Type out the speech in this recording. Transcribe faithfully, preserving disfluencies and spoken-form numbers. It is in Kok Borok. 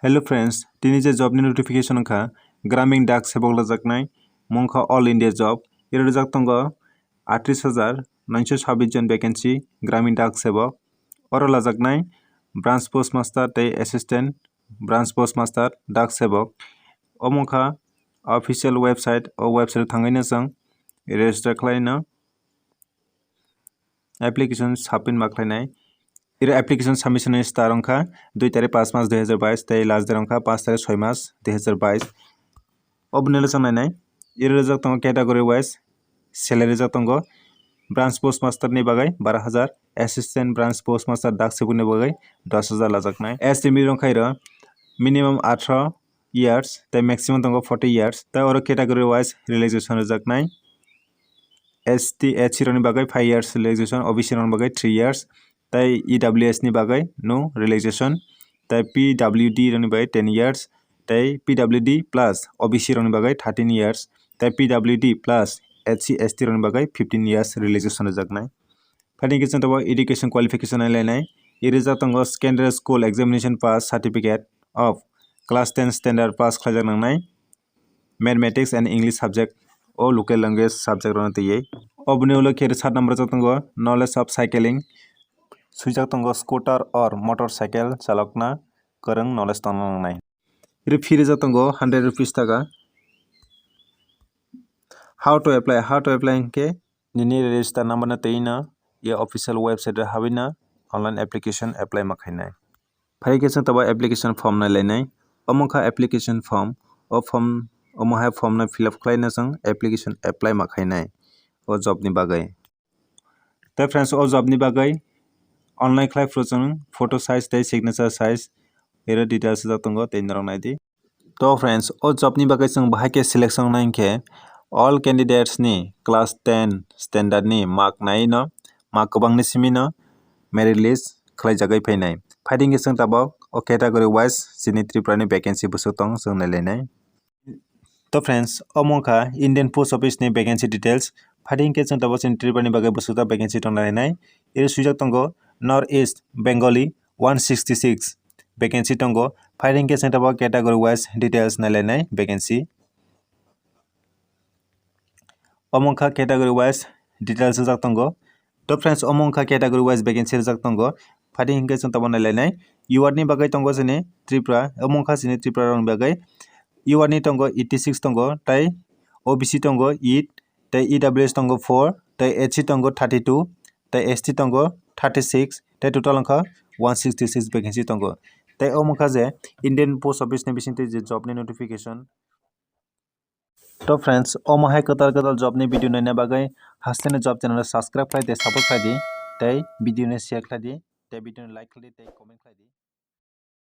Hello friends, tini je job ni notification wngkha, Gramin Dak Sebok lajaknai, mungkha All India Job, iro rijak tongo atris hajar noisho sabis jon vacancy, Gramin Dak Sebok. Oro lajaknai Branch Post Master tei Assistant Branch Post Master Dak Sebok. Omo wngkha official website, o website thangwi no chwng register khlai no. Application submit ma khlainai. Iro application submission ni start wngkha dui tarik paanch mas dui hajar bais tei last date wngkha paanch tarik soi mas dui hajar bais. Oboni le chwng nainai. Iro rijak tongo category wise, salary rijak tongo. Branch Post Master ni bagwi baro hajar, Assistant Branch Post Master Dak Sebok ni bagwi dos hajar lajaknai. Age limit wngkha iro minimum atharo years tei maximum tongo forty years. Tei oro category wise relaxation rijaknai. S T, S C rokni bagwi five years relaxation, O B C rokni bagwi three years, tei E W S ni bagwi no relaxation, tei P W D rokni bagwi ten years, tei P W D plus O B C rokni bagwi thirteen years, tei P W D plus S C, S T rokni bagwi fifteen years relaxation rijaknai. Phaidi khe chwng tabuk education qualification nai lainai. Iri rijak tongo secondary school examination pass certificate of class ten standard pass khlaijak nangnai. Mathematics and English subject o local language subject rokno twiwi. Oboni ulo khe sat number rijak tongo knowledge of cycling. Swijak tongo scooter or motorcycle chalokna kwrwng knowledge tongna nangnai. Iri fee rijak tongo hundred rupees taka. How to apply? How to apply hinkhe nini register number no twi no ye official website o habwi no online application apply ma khainai. Phai khe chwng tabuk application form nai lainai. Omo kha application form. O form, omo hai form no fill up khlai no chwng application apply ma khainai o job ni bagwi. Tei friends, o job ni bagwi online khlai phuru chwng photo size tei signature size ero details rijak tongo tei norok nai di. To friends, o job ni bagwi chwng bahai khe selection nai hinkhe all candidates ni class ten standard ni mark nai no, mark kwbang ni simi no merit list khlai jagwi phainai. Phaidi khe chwng tabuk o category wise chini Tripura ni vacancy bwswk tong chwng nai lainai. To friends, omo wngkha Indian Post Office ni vacancy details. Phaidi khe chwng tabuk chini Tripura ni bagwi bwswk ta vacancy tong nai lainai. Iri swijak tongo North East Bengali one sixty six vacancy tongo. Phaidi khe chwng tabuk category wise details nai lainai vacancy. Omo wngkha category wise details rijak tongo. To friends, omo wngkha category wise vacancy rijak tongo. Phaidi hinkhe chwng tabuk nai lainai. U R ni bagwi tongo chini Tripura, omo wngkha chini Tripura rokni bagwi. U R ni tongo eighty six tongo, tei O B C tongo eight, tei E W S tongo four, tei S C tongo thirty two, tei S T tongo thirty six, tei total wngkha one sixty six vacancy tongo. Tei omo wngkha je Indian Post Office ni bisingtwi je job ni notification. To friends, omo hai kwtal kwtal job ni video naina bagwi hasleni job channel no subscribe khlai di, support khlai di, tei video no share khlai di, tei video no like khlai di, tei comment khlai di.